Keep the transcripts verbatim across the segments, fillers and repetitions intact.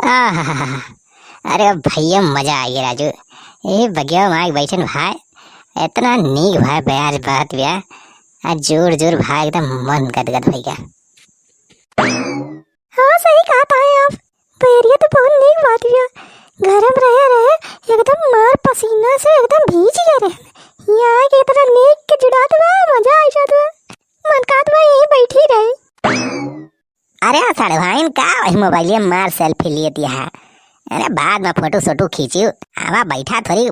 आहा, अरे भैया मजा आ गया राजू। ए बगिया में आके बैठन भाई, इतना नीक भाई बयार बहत बिया। आ जोर जोर भाई एकदम मन गदगद होइ गया। हाँ, सही कहत है आप। बयरिया तो बहुत नीक बात बिया। घर में रहे रहे एकदम मार पसीना से एकदम भीज गए रहे। यहाँ आके इतना नीक के जुड़ात बा, मजा आ जात बा। मन कहत बा यहीं बैठी रही। अरे सड़वाइन का वही मोबाइलिया में मार सेल्फी लिए दिया है। अरे बाद में फोटो सोटो खींचियो, आवा बैठा थोड़ी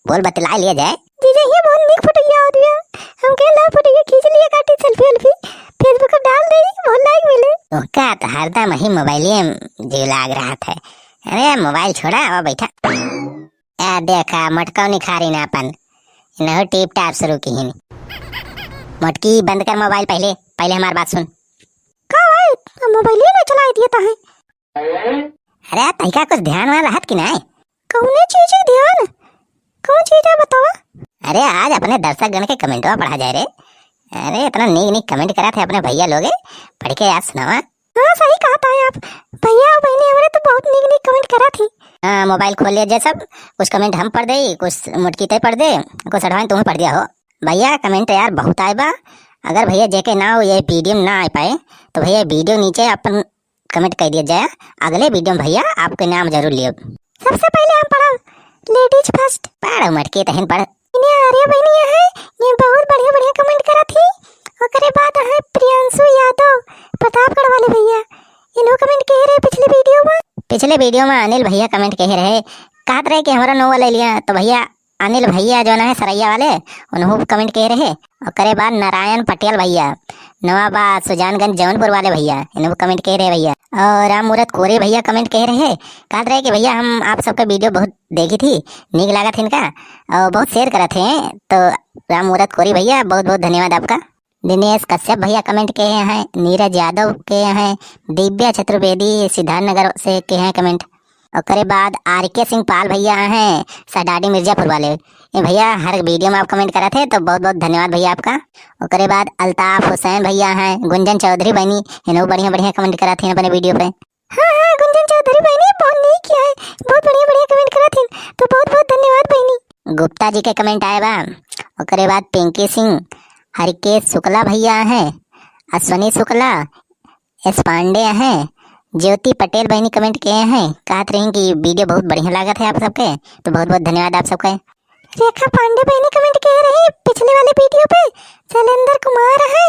बोल बतला लिया जाए। जीजा, ये बहुत नीक फोटो आवत बिया। हम कहे ला फोटो ये खींच लिया काटी सेल्फी वेल्फी, Facebook पर डाल दे, बहुत लाइक मिले। ओका तो हरदम ही मोबाइलिया में जीव लाग रहा था। अरे मोबाइल छोड़ा, आवा बैठा। ए देखा मोटकौनी खारी ना अपन, इनहु टिप टाप शुरू किहिन। मोटकी बंद कर मोबाइल पहले, पहले हमार बात सुन। का भाई, मोबाइल ही ना चलाए दिए ताहे। अरे तहिका कुछ ध्यान वाला रहत कि नाय? कौने चीज के ध्यान? कौन चीज है बतावा? अरे आज अपने दर्शक गण के कमेंटवा पढ़ा जाए रे। अरे इतना नीक नीक कमेंट करत है अपने भैया लोगे, पढ़ के याद सुनावा। हाँ सही कहत है आप, भैया और बहनी हमरे तो बहुत नीक नीक कमेंट करत ही। हाँ मोबाइल खोल लिया जाए सब, कुछ कमेंट हम पढ़ दे, कुछ मोटकी ते पढ़ दे, कुछ सड़वाइन तुम्हें पढ़ दिया हो। भैया कमेंट यार बहुत आए बा, अगर भैया जेके ना हो ये वीडियो में ना आ पाए तो भैया वीडियो नीचे अपन कमेंट कर दिया जाए, अगले वीडियो में भैया आपके नाम जरूर लियो। सबसे पहले हम पढ़ब लेडीज फर्स्ट। पढ़ मटकी तहन पढ़। इन्हें आर्या बहनी है, ये बहुत बढ़िया बढ़िया कमेंट करत ही। ओकरे बाद है प्रियांशु यादव, प्रतापगढ़ वाले भैया, इन्हों कमेंट कहे रहे पिछले वीडियो में। पिछले वीडियो में अनिल भैया कमेंट कहे रहे, कहत रहे कि हमारा नोवा ले लिया, तो भैया अनिल भैया जो ना है सरैया वाले, उन्हों कमेंट कहे रहे। ओकरे बाद नारायण पटेल भैया, नवाबाद सुजानगंज जौनपुर वाले भैया, इन्हों कमेंट कहे रहे भैया। और राम मूरत कोरी भैया कमेंट कहे रहे, कहत रहे कि भैया हम आप सबका वीडियो बहुत देखी थी, नीक लागत है इनका और बहुत शेयर करत हैं। तो राम मूरत कोरी भैया बहुत बहुत धन्यवाद आपका। दिनेश कश्यप भैया कमेंट किए हैं, नीरज यादव किए हैं, दिव्या चतुर्वेदी सिद्धार्थ नगर से किए हैं कमेंट। ओकरे बाद आर के सिंह पाल भैया हैं सडाडी मिर्जापुर वाले, ये भैया हर वीडियो में आप कमेंट करत है तो बहुत बहुत धन्यवाद भैया आपका। ओकरे बाद अल्ताफ हुसैन भैया हैं, गुंजन चौधरी बहनी, इन्हों बढ़िया बढ़िया कमेंट करत हैं अपने वीडियो पे। हाँ हाँ गुंजन चौधरी बहनी बहुत नीक है, बहुत बढ़िया बढ़िया कमेंट करत हैं, तो बहुत बहुत धन्यवाद बहनी। गुप्ता जी के कमेंट आए बा। ओकरे बाद पिंकी सिंह, हरिकेश शुक्ला भैया हैं, अश्विनी शुक्ला, एस पांडे हैं, ज्योति पटेल बहनी कमेंट किए हैं, कहत रही कि वीडियो बहुत बढ़िया लागत है आप सबके, तो बहुत बहुत धन्यवाद आप सबके। रेखा पांडे बहनी कमेंट कह रही पिछले वाले वीडियो पे, शैलेंद्र कुमार है,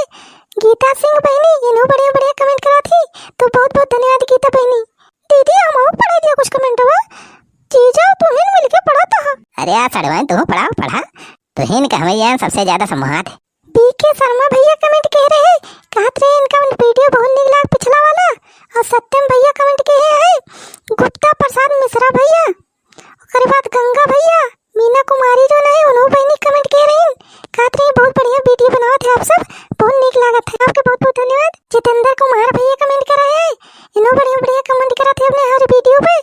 गीता सिंह बहनी, इन्हों बढ़िया बढ़िया कमेंट करा थी, तो बहुत बहुत धन्यवाद गीता बहनी। दीदी हम और पढ़ा दिया कुछ कमेंट हुआ, जीजा तुहिन मिलके पढ़ा था। अरे यार सड़वाइन तू पढ़ा पढ़ा, तुहिन का हमें यार सबसे ज्यादा सम्मान है। बीके शर्मा भैया कमेंट कह रहे, कहत रहे इनका वीडियो बहुत नीक लाग पिछला वाला। और सत्यम भैया कमेंट कहे हैं, गुप्ता प्रसाद मिश्रा भैया, ओकरे बाद गंगा भैया, मीना कुमारी जो नहीं उन्हों बहनी कमेंट कह रही, कहत रही बहुत बढ़िया वीडियो बनावत है आप सब, बहुत नीक लागत है आपके, बहुत बहुत धन्यवाद। जितेंद्र कुमार भैया कमेंट कर रहे हैं, इन्हों बढ़िया बढ़िया कमेंट करत है अपने हर वीडियो पे।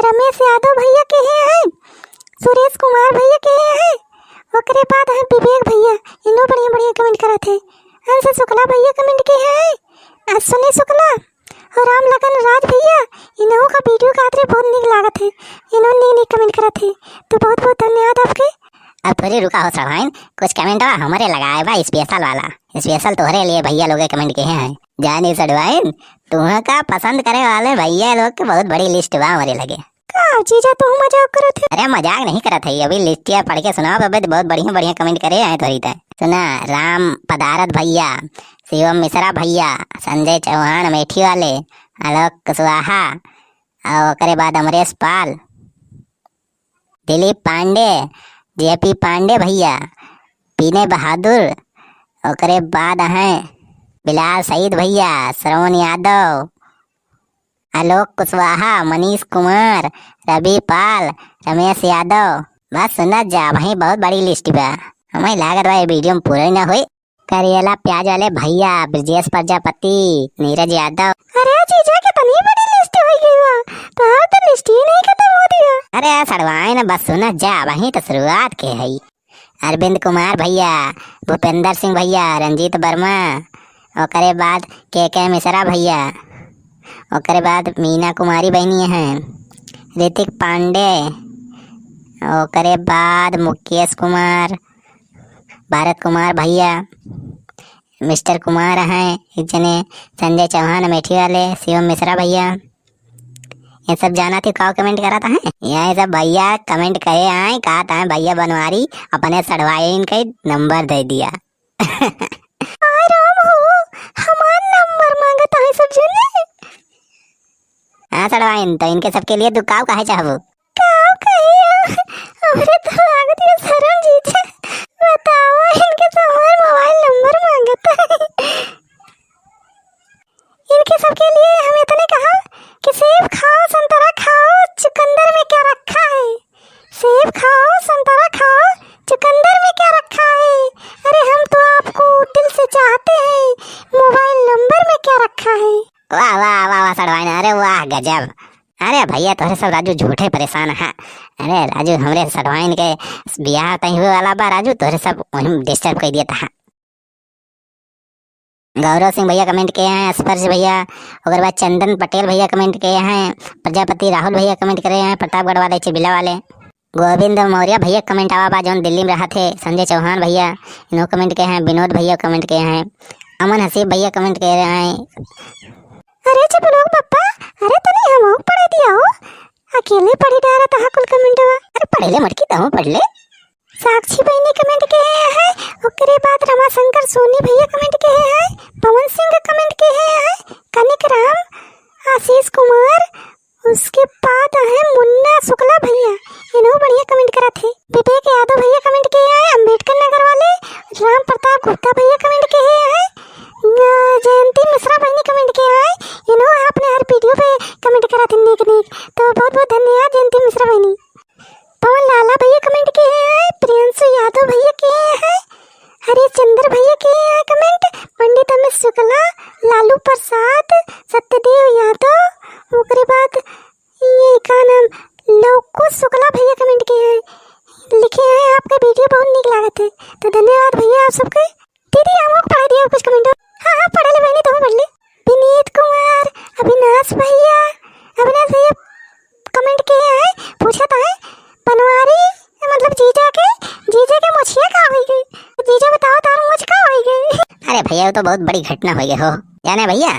रमेश यादव भैया कहे हैं, सुरेश कुमार भैया कहे हैं, ओकरे बाद है विवेक भैया, इन्हों बढ़िया बढ़िया कमेंट करत है। अंश शुक्ला भैया कमेंट किए हैं, अश्विनी शुक्ला और राम लगन राज भैया, इन्हों का वीडियो का आतरे बहुत नीक लागत है, इन्हों नीक नीक कमेंट करत है, तो बहुत बहुत धन्यवाद आपके। अब थोड़ी रुका हो सड़वाइन, कुछ कमेंट हमारे लगाए बा स्पेशल वाला, स्पेशल तोहरे लिए भैया लोग कमेंट किए हैं। जानी सड़वाइन, तुम्हें का पसंद करे वाले भैया लोग के बहुत बड़ी लिस्ट बा हमारे लगे। का जीजा तू मजाक करत है? अरे मजाक नहीं करत है, अभी लिस्टिया पढ़ के सुनाओ बबे, तो बहुत बढ़िया बढ़िया कमेंट करे हैं तोरी ते। सुना, राम पदारथ भैया, शिवम मिश्रा भैया, संजय चौहान अमेठी वाले, आलोक कुशवाहा, और ओकरे बाद अमरेश पाल, दिलीप पांडे, जेपी पांडे भैया, पीने बहादुर, ओकरे बाद हैं बिलाल सईद भैया, श्रवण यादव, आलोक कुशवाहा, मनीष कुमार, रवि पाल, रमेश यादव। बस सुनत जा, वहीं बहुत बड़ी लिस्ट बा। हमें लागत बा ये वीडियो में पूरा ही ना होई। करेला प्याज वाले भैया, ब्रजेश प्रजापति, नीरज यादव। अरे जीजा, कितनी बड़ी लिस्ट हो गई बा, तो हर तो लिस्ट ही नहीं खत्म हो दिया। अरे सड़वाए ना, बस सुनत जा, वहीं तो शुरुआत के है। अरविंद कुमार भैया, भूपेंद्र सिंह भैया, रंजीत वर्मा, ओकरे बाद के के मिश्रा भैया, ओकरे बाद मीना कुमारी बहिनी हैं, ऋतिक पांडे, ओकरे बाद मुकेश कुमार, भारत कुमार भैया, मिस्टर कुमार हैं एक जने, संजय चौहान अमेठी वाले, शिवम मिश्रा भैया। ये सब जानत ही का comment करत हैं? ये सब भैया comment करे आए, कहत हैं भैया बनवारी अपने सड़वाइन के number दे दिया। आय राम हो, हमार number मांगत हैं सब जने। हाँ सड़वाइन, तो इनके सबके लिए तू काव कहे चाहबू? काव कही हम? हमरे तो लागत है शरम जीजा। बताओ, इनके तो हमार mobile number मांगत है। इनके सबके लिए हम इतने कहा कि सेब खाओ, संतरा खाओ, चुकंदर में क्या रखा है? सेब खाओ, संतरा खाओ, चुकंदर में क्या रखा है? अरे हम तो आपको दिल से चाहते हैं, mobile number में क्या रखा है? वाह, वाह, वाह, वाह, सड़वाइन, अरे वाह, गजब। अरे भैया, तोहरे सब राजू झूठे परेशान है। अरे राजू, हमरे सड़वाइन के बियाह तय हुए वाला बा राजू, तोहरे सब वहीं disturb कर दिया था। गौरव सिंह भैया comment किए हैं, स्पर्श भैया, ओकर बाद चंदन पटेल भैया comment किए हैं, प्रजापति राहुल भैया comment करे हैं, प्रतापगढ़ वाले, चिबिला वाले, गोविंद मौर्य भैया comment आवा बा, जौन दिल्ली में रहत है, संजय चौहान भैया, इन्हों comment किए हैं, विनोद भैया comment किए हैं, अमन हसीब भैया comment किए हैं। अरे चुप लोग बप्पा, अरे तनी हमहू पढ़े दिया हो, अकेले पढ़ी डारत हा कुल comment बा। अरे पढ़ ले मटकी, तहूँ पढ़ ले। साक्षी बहिनी comment किए हैं, ओकरे बाद रमाशंकर सोनी भैया comment किए हैं, पवन सिंह comment किए हैं, कनिक राम, आशीष कुमार, उसके बाद है मुन्ना शुक्ला भैया, इन्हों बढ़िया comment करत है। विवेक यादव भैया comment किए हैं, अम्बेडकर नगर वाले, राम प्रताप गुप्ता भैया comment किए हैं, अ, जयंती मिश्रा बहिनी comment किए हैं, इन्हों अपने हर video पे comment करत है नीक नीक, तो बहुत बहुत धन्यवाद जयंती मिश्रा बहिनी। पवन लाला भैया comment किए हैं, प्रियंशु यादव भैया किए हैं, हरिश्चंद्र भैया किए हैं comment, पंडित अमित शुक्ला, लालू प्रसाद, सत्यदेव यादव, ओकरे बाद ये का नाम, लवकुश शुक्ला भैया comment किए हैं, लिखे हैं आपका video बहुत नीक लागत है, तो धन्यवाद भैया आप सबके। दीदी, हमहू के पढ़ा दिया कुछ comment। हाँ, हाँ, पढ़ ले बहनी, तू पढ़ ले। विनीत कुमार, अविनाश भैया, अविनाश भैया comment किए हैं, पूछत हैं, बनवारी, मतलब जीजा के, जीजा के मोछिया का होई गई? जीजा बताओ, तार मोछ का होई गई? अरे भैया, वो तो बहुत बड़ी घटना हो गई हो। जाने भैया,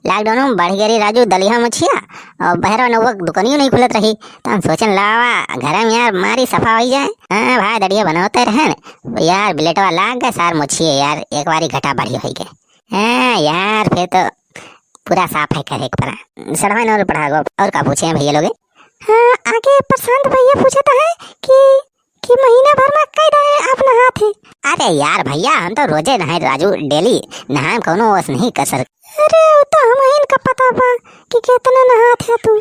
lockdown में बढ़ गई राजू दलिया मोछिया, और बहरवा नौवा दुकानियों नहीं खुलत रही, तो हम सोचन लावा घर में यार मारी सफा हो जाए। हाँ भाई, दड़िया बनाते रहे न, यार, बिलेटवा लाग गए सार मोछिए यार, एक बारी घटा बढ़ी होई गए। हाँ यार, फिर तो पूरा साफ है करे के पड़ा। सड़वाइन और पढ़ा गो, और का पूछे हैं भैया लोगे? हाँ, आगे प्रशांत भैया पूछता है कि, कि महीना भर में कई दाए आप नहात है? अरे यार भैया, हम तो रोजे नहाए राजू, daily नहाए में कौनो ओस नहीं कसर। अरे, वो तो हमहिन का पता बा कि कितना नहात है तू।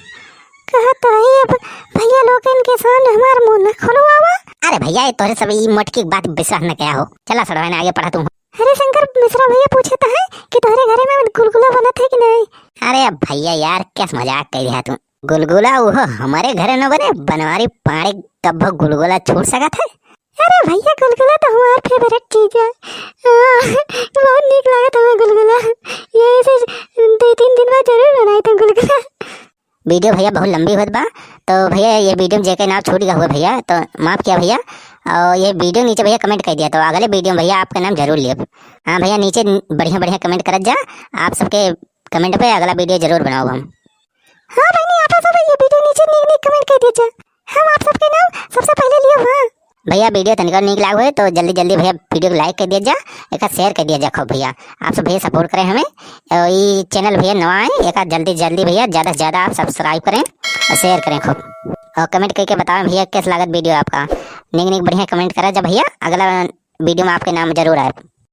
कहत है अब भैया लोगन के सामने हमार मुंह न खुलवावा। अरे भैया, ये तोहरे सब ई मोटकी बात विश्वास न किया हो। चला सड़वाइन, आगे पढ़ा तू। हरिशंकर मिश्रा भैया पूछत है कि तोहरे घरे में गुलगुला बनत है कि नहीं? अरे भैया यार, कैस मजाक कर रहा तू? गुलगुला वो हमारे घरे न बने, बनवारी पाड़े कब गुलगुला छूट सकत है? अरे भैया, गुलगुला तो हमार favourite चीज है। हाँ, बहुत नीक लागत हमें गुलगुला। यही से दो तीन दिन बाद जरूर बनाई थे गुलगुला। Video भैया बहुत लंबी होत बा, तो भैया ये video में जेके नाम छूट गया हुआ भैया, तो माफ किया भैया। और ये video नीचे भैया comment कर दिया, तो अगले video में भैया आपका नाम जरूर लियब। हाँ भैया, नीचे बढ़िया बढ़िया comment करत जा, आप सबके comment पे अगला video जरूर बनाओ हम। हाँ बहनी, आप सब ये video नीचे नीक नीक comment कर दीजिए, हम आप सबके नाम सबसे पहले लियब। हाँ भैया, video तनिका नीक लाग होए तो जल्दी जल्दी भैया video को like कर दिया जा, एक share कर दिया जा खूब भैया। आप सब भैया support करें हमें, और ये channel भैया नवा है, एक जल्दी जल्दी भैया ज़्यादा से ज़्यादा आप subscribe करें और share करें खूब, और comment करके बताएं भैया कैसा लागत video आपका। नीक नीक बढ़िया comment करा जा भैया, अगला video में आपके नाम जरूर आए।